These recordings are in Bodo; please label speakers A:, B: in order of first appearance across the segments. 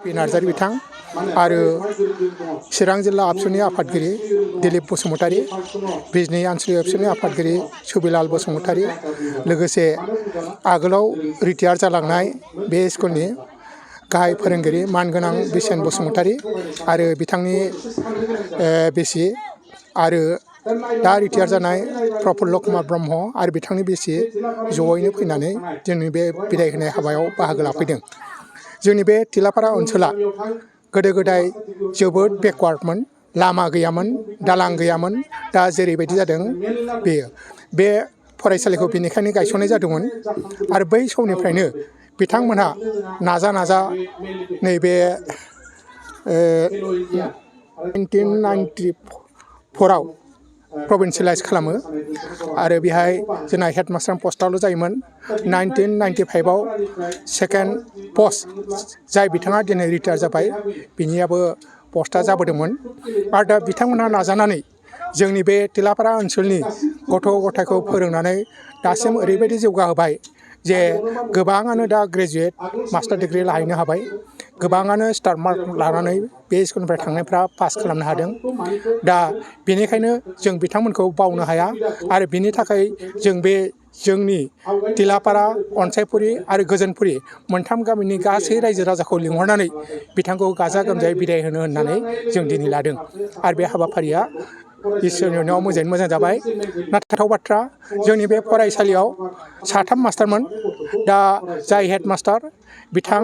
A: पि नार्जारि बिथां आरो चिरां जिल्ला आबसुनि आफादगिरि दिलीप बसुमतारी, बिजनी आनसलिक आबसुनि आफादगिरि सुबिलाल बसुमतारी, लोगोसे आगोलाव रिटायार जालांनाय बे स्कुलनि गाहाय फोरोंगिरि मानगोनां बिसेन बसुमतारी आरो बिथांनि बिसि आरो दा रिटायार जानाय प्रफुल्ल कुमार ब्रह्म आरो बिथांनि बिसि जयैनो फैनानै जोंनि बे बिदाय होनाय हाबायाव बाहागो लाफैदों। जोंनि बे तिलापारा ओनसोला गोदो गोदाय जोबोद बेकवार्डमोन, लामा गैयामोन, दालां गैयामोन। दा जेरैबायदि जादों बेयो बे फरायसालिखौ बेनिखायनो गायसननाय जादोंमोन आरो बै समनिफ्रायनो बिथांमोनहा नाजा नैबे 1994आव प्रभिन्सियेलाइज खालामो आरो बेहाय जोंना हेडमास्टार पस्टआल' जायोमोन। 1995आव सेकेन्ड पस्ट जाय बिथाङा दिनै रिटायार जाबाय बिनियाबो पस्टआ जाबोदोंमोन आरो दा बिथांमोनहा नाजानानै जोंनि बे तिलापारा ओनसोलनि गथ' गथायखौ फोरोंनानै दासिम ओरैबायदि जौगाहोबाय जे गोबाङानो दा ग्रेजुवेट मास्टार डिग्री लाहैनो हाबाय, गोबाङानो स्टार मार्क लानानै बे स्कुलनिफ्राय थांनायफ्रा पास खालामनो हादों। दा बेनिखायनो जों बिथांमोनखौ बावनो हाया आरो बिनि थाखाय जों बे जोंनि तिलापारा, अनसायफुरि आरो गोजोनफुरि मोनथाम गामिनि गासै रायजो राजाखौ लिंहरनानै बिथांखौ गाजा गोमजायै बिदाय होनो होननानै जों दिनै लादों आरो बे हाबाफारिया इसोरनि अननायाव मोजाङै मोजां जाबाय। नाथाय बाथ्रा जोंनि बे फरायसालियाव 3 मास्टारमोन। दा जाय हेडमास्टार बिथां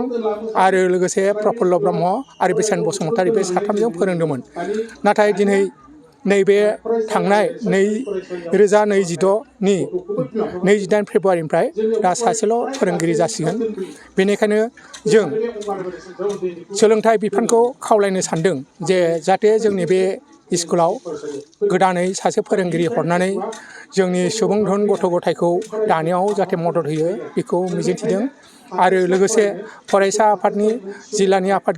A: आरो लोगोसे प्रफुल्ल ब्रह्म आरो बिसेन बसुमतारी बे 3जों फोरोंदोंमोन। नाथाय दिनै नैबे थांनाय 2026नि 28 फेब्रुवारिनिफ्राय दा सासेल' फोरोंगिरि जासिगोन। बेनिखायनो जों सोलोंथाइ बिफानखौ खावलायनो सानदों जे जाहाथे जोंनि बे स्कुलाव गोदानै सासे फोरोंगिरि हरनानै जोंनि सुबुं धन गथ' गथायखौ दानायाव जाहाथे मदद होयो बेखौ मिजिंथिदों आरो लोगोसे फरायसा आफादनि जिल्लानि आफाद